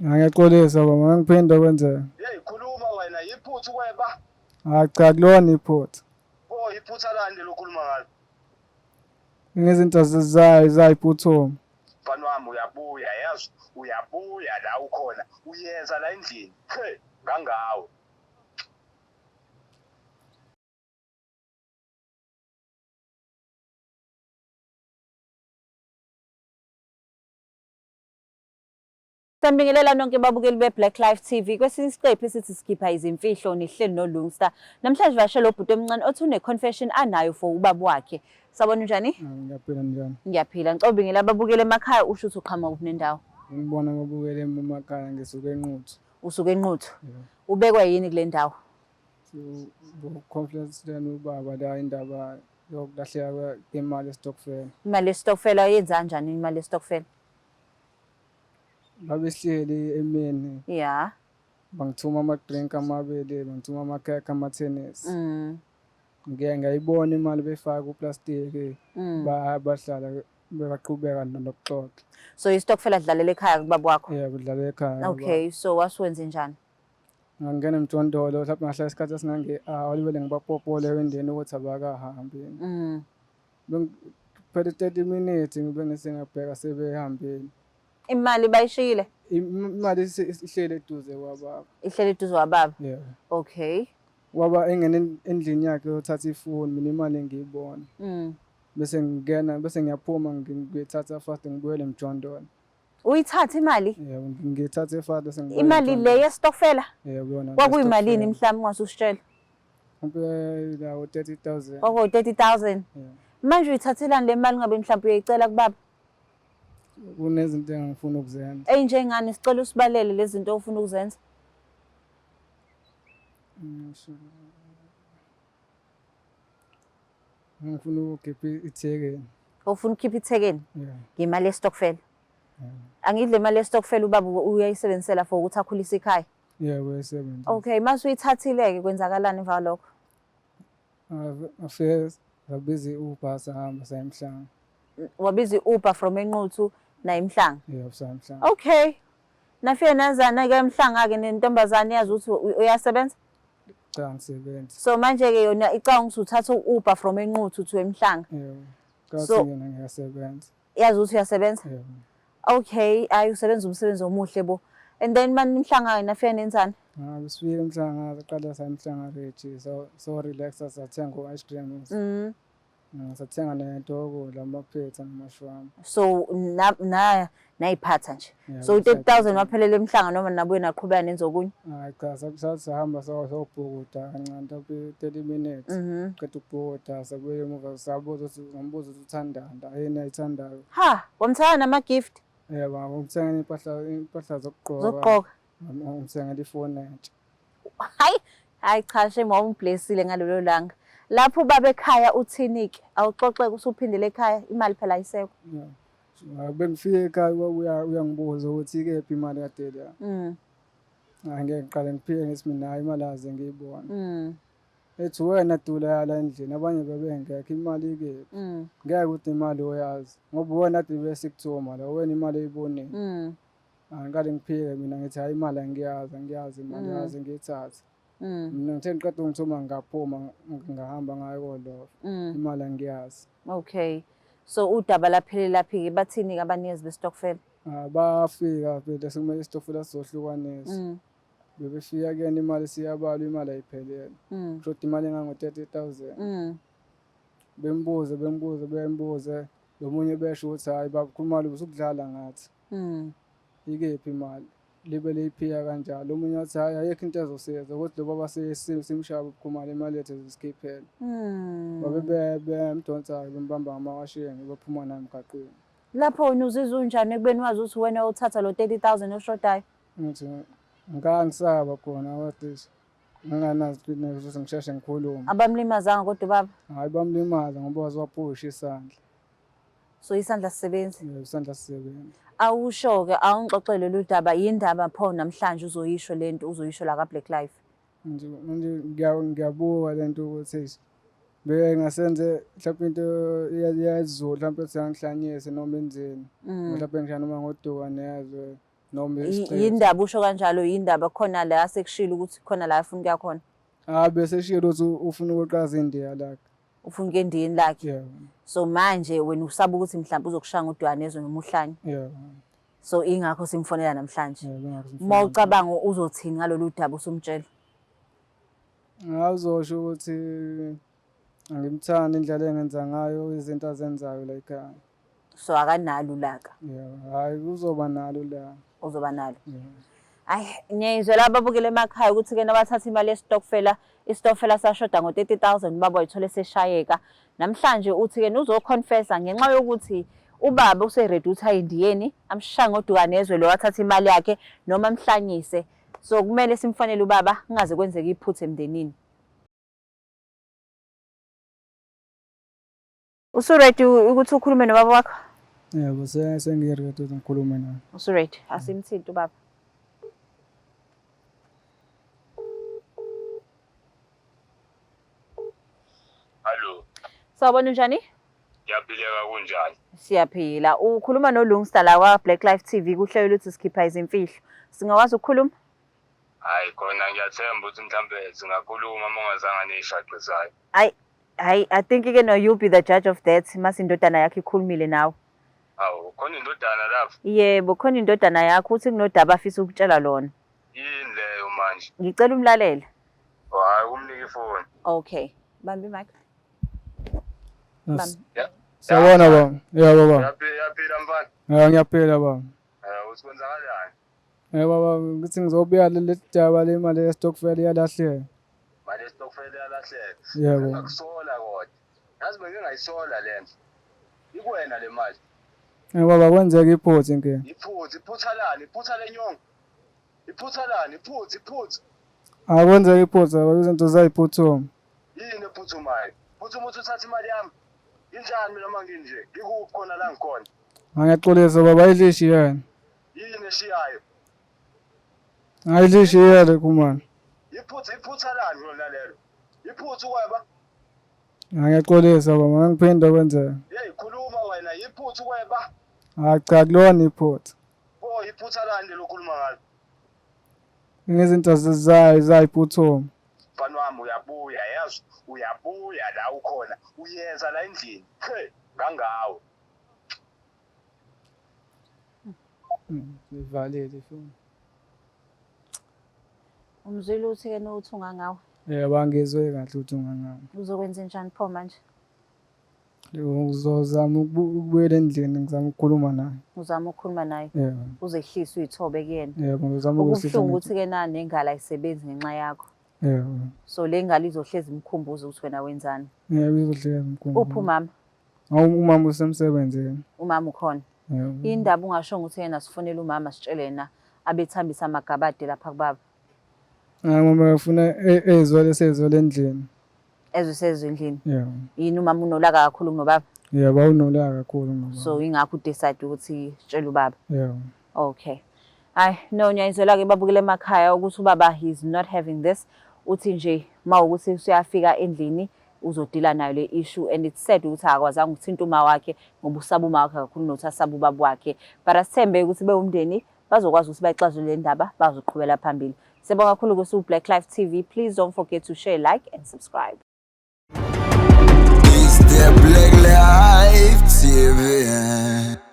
Ngiyaxolisa baba, ngiphinde kwenzeka. Hey, khuluma wena, yiphutha ukweba? Hayi cha, kulona iphutha. Oh, iphutha lani lelo okhuluma ngalo? Ngezinto zayo zayiphuthuma. Mfana wami uyabuya, yazi uyabuya la ukhona, uyeza la endlini. He, ngangawe. Sanibingelela nonke babukeli be-Black Life TV. Kwesinye isiqephu esithi sikhipha izimfihlo nihleli noLungsta. Namhlanje vashela ubhuti omncane othi une-confession anayo for ubaba wakhe. Sawubona, unjani? Ngiyaphila, njani? Ngiyaphila. Ngicela ubingelela ababukeli emakhaya, usho ukuthi uqhamuka kuphi nendawo. Ngibona ababukeli emakhaya, ngisuke eNquthu. Usuke eNquthu. Ubekwa yini kule ndawo? Conference lena ubaba la, indaba yokulahleka kwemali esitokfela. Imali yesitokfela, yenza kanjani imali yesitokfela? Babehleli emini. Bangithuma ama-drink amabili, bangithuma amakhekhe amathenisi. Ngike ngayibona imali beyifaka kuplastiki, bahlala bebaqhubeka nokuxoxa. So isitokfela sidlalela ekhaya kubaba wakho? Yebo, kudlalela ekhaya. Okay, so wasuwenze njani? Ngangena emjondolo, mhlawumbe ngahlala isikhathi esingange-hour, libele ngibapopole ewindini ukuthi abakahambi. Phela 30 minutes ngibe ngisengiyabheka sebehambile. Imali bayishiyile? Imali ihleli eduze kwababa. Ihleli eduze kwababa? Yebo. Okay. Waba engena endlini yakhe yothatha ifoni, mina imali ngiyibona. Bese ngingena, bese ngiyaphuma, ngiyithatha fast, ngibuyele emjondolo. Uyithatha imali? Yebo, ngiyithathe fast bese ngibuyela Imali emjondolo. le yesitokfela? Yebo, yona le Kwakuyimalini yesitokfela. mhlawumbe ungasusitshela? Mhlawumbe lawo 30,000. Kwakuyi 30,000. Yebo. Manje uyithathelani le mali ngabe mhlawumbe uyayicela kubaba? Kunezinto engangifuna ukuzenza. Eyinjengani? Sicela usibalele lezi zinto ofuna ukuzenza. Ngifuna ukukhipha ithekeni. Ufuna ukukhipha ithekeni? Yeah. Ngemali yesitokfela? Yeah. Angidle imali yesitokfela, ubaba uyayisebenzisela for ukuthi akhulise ikhaya? Yebo, uyayisebenza. Okay, mase uyithathile-ke, kwenzakalani emva kwalokho? Afike sabiza i-Uber, sahamba saya eMhlanga. Wabiza i-Uber from eNquthu naye eMhlanga? Yebo, saya eMhlanga. Okay. Nafike nazana-ke eMhlanga-ke nentombazane, yazi ukuthi uyasebenza? Cha, angisebenzi. So manje-ke yona icabanga ukuthi uthatha u-Uber from eNquthu to eMhlanga? Yebo. Kathi yena ngiyasebenza. Yazi ukuthi uyasebenza? Yebo. Okay, ayi usebenza umsebenzi omuhle bo. And then mani nihlangana, nafika nenzani? Ngabe sifike eMhlanga, saqala saya eMhlanga Ridge, so relax, sathenga u-ice cream. Sathenga nento yokudla, amaphetha namashwama. So na na nayiphatha nje. Yebo, So u-30,000 sayiphatha. waphelela eMhlanga noma nabuye naqhubeka nenza okunye? Hayi cha, sathi sahamba sayobhukuda kancane, mhlawumbe 30 minutes. Qeda ukubhukuda sabuya emuva, sabuza ukuthi, ngambuza ukuthi uthandani, yini ayithandayo. Ha, wamthanda nama-gift? Yebo, ngamthengela impahla zokugqoka. Zokugqoka. Ngimthengela ifoni entsha. Hayi, hayi cha, shame, wawumblessile ngalelo langa. Lapho ubaba ekhaya uthini-ke? Awuxoxeke usuphindele ekhaya, imali phela ayisekho. Yeah. Bengifike ekhaya uyangibuza ukuthi ikephi imali kade la. Angeke ngiqale ngiphike ngithi mina hayi, imali aze ngiyibone. Ethi wena dula yala endlini, abanye bebengekho, imali ikephi? Ngeke ukuthi imali oyazi ngoba wena kade besikuthuma la, wena imali oyibonile. Angiqale ngiphike mina ngithi hayi, imali angiyazi, angiyazi imali, yazi ngiyithathe. Mina ngithe ngiqeda ungithuma ngaphuma, ngahamba ngayo kolova. Imali angiyazi. Okay. So udaba laphelela phi-ke? Bathini-ke abanikazi besitokfela? Ah, bafika phela sekumele isitokfela sizohlukaniswa. Bebefika kuyena, imali siyabalwa, imali ayiphelele. Kusho imali engango-30,000. Bembuze, bembuze, bembuze, lo munye besho ukuthi hayi baba Khumalo, usukudlala ngathi. Ikephi imali? Libe liyiphika kanjalo. Omunye wathi hayi, ayikho into ezosiza ukuthi lo baba simshaya ubukhumalo, imali yethu ezosikhiphela. Babe bemdonsa-ke, bembamba ngamawashini, baphuma naye emgaqweni. Lapho wena uzizwa unjani ekubeni wazi ukuthi wena othatha lo 30,000 oshodayo? Ngithi ngangisaba khona, kodwa nginganazi ukuthi ngisheshe ngikhulume. Abamlimazanga kodwa ubaba? Hayi, bamlimaza ngoba waze waphusha isandla. So isandla sisebenzi? Yebo, isandla sisebenzi. Awusho-ke, awungixoxele lolu daba, yindaba pho namhlanje uzoyisho lento, uzoyisho la ka-Black Life? Nje manje ngiyabuka lento ukuthi beke ngasenze mhlawumbe into yesiZulu, mhlawumbe ethi angihlanyise noma enzeni. Mhlawumbe ngisho noma ngoduka nezwe. Noma isiqephu. Yindaba usho kanjalo, yindaba khona la asekushilo ukuthi khona la afuna ukuya khona. Ah, bese shilo ukuthi ufuna ukuqaza indiya lakhe. Ufuna ukuya endiyeni lakhe. Yebo. So manje wena usaba ukuthi mhlawumbe uzokushaya ngodwane noma uhlanya. Yebo. So ingakho simfonela namhlanje. Yebo, ingakho Uma simfonela. ucabanga uzothini ngalolu daba usumtshela? Ngazosho ukuthi angimthandi indlela engenza ngayo izinto azenzayo la ekhaya. So akanalo ulaka. Yebo, hhayi kuzoba nalo la. Uzoba nalo. Yebo. Ayi, ngiyayizwela ababukele emakhaya ukuthi-ke nabathatha imali yesitokfela, isitokfela sashoda ngo-30 000 ubaba wayithole seshayeka. Namhlanje uthi-ke uzoconfessa ngenxa yokuthi ubaba use-ready ukuthi aye endiyeni, amshaye ngodukanezwe lo athathe imali yakhe noma amhlanyise. So kumele simfonele ubaba kungaze kwenzeke iphutha emndenini. Usu-ready ukuthi ukhulume nobaba wakho? Yebo, sengi-ready ukuthi ngikhulume naye. Usu-ready? Asimthinte ubaba. Hallo. Sawubona, unjani? Ngiyaphileka, kunjani? Siyaphila. Ukhuluma noLungsta la kwa Black Life TV kuhlelo luthi sikhipha izimfihlo. Singakwazi ukukhuluma? Hayi khona, ngiyathemba ukuthi mhlambe singakhuluma uma ungazange niyishaqisayo. Hayi, hayi, I think ke no, you'll be the judge of that mase indodana yakho ikhulumile nawe. Hawu, khona indodana lapho? Yebo, khona indodana yakho uthi kunodaba afisa ukutshela lona. Yini leyo manje? Ngicela umlalele. Hayi, umnike ifoni. Okay. Bambi mic. Bambi. Sawubona baba. Yebo baba. Yaphila mfana? Ya, ngiyaphila baba. Eh, uthi kwenzakalani? Eh baba, ngithi ngizobuya leli daba lemali yestokfela iyalahleka. Mali yestokfela iyalahleka. Yebo. Ngakusola kodwa. Yazi bengingayisola le nto. Ikuwena le mali. Eh baba, kwenzeka iphutha inkinga. Iphutha, iphutha lani? Iphutha lenyongo. Iphutha lani? Iphutha, iphutha. Akwenzeka iphutha baba, izinto zayiphuthuma. Yini ephuthumayo? Phuthuma ukuthi uthathe imali yami. Injani mina uma nginje? Ngikuphi khona la ngikhona? Angiyaxolisa baba, ayidlishi yena. Yini eshiyayo? Ayidlishi yena kumani. Iphutha, iphutha lani lona lelo? Iphutha ukweba? Angiyaxolisa baba, ngiphinda kwenzeka. Hey, khuluma wena, iphutha ukweba? Hayi cha, kulona iphutha. Oh, iphutha lani lelo okhuluma ngalo? Ngezinto zayo zayiphuthuma. Mfana wami, uyabuya, yazi uyabuya la ukhona, uyeza la endlini. He, ngangawe. Ivalile ifoni. Umzwile uthi ke nokuthi ungangawe. Yebo, angizwe kahle ukuthi ungangawe. Uzokwenza njani pho manje? Ngizozama ukubuyela endlini, ngizama ukukhuluma naye. Uzama ukukhuluma naye. Yebo. Uzehlise uyithobe kuyena. Yebo, ngizama Okubuhlungu ukusihla. ukuthi ke na nengalo ayisebenzi ngenxa yakho. Yebo. So le ngalo izohlezi imkhumbuza ukuthi wena wenzani. Yebo, izohlezi umkhumbuzo. Uphi umama? Awu, umama usemsebenzini. Umama ukhona. Yebo. Indaba ungasho ukuthi yena sifonele umama sitshele yena abethambisa amagabade lapha kubaba. Hayi, mama ufuna ezwe lesezwe endlini. Ezwe sezwe endlini. Yebo. Yini, umama unolaka kakhulu kunobaba? Yebo, awunolaka kakhulu ngoba. So ingakho u-decide ukuthi sitshele ubaba. Yebo. Okay. Hayi, no, ngiyayizwela-ke babukele emakhaya ukuthi ubaba he's not having this. Uthi nje mawukuthi usuyafika endlini uzodila nayo le issue, and it's sad ukuthi akakwazanga ukuthinta uma wakhe ngoba usaba uma wakhe kakhulu nokuthi asaba ubaba wakhe. But asithembe ukuthi bewumndeni bazokwazi ukuthi bayixazulule le ndaba, bazoqhubela phambili. Siyabonga kakhulu kusu Black Life TV. Please don't forget to share, like and subscribe. It's the Black Life TV.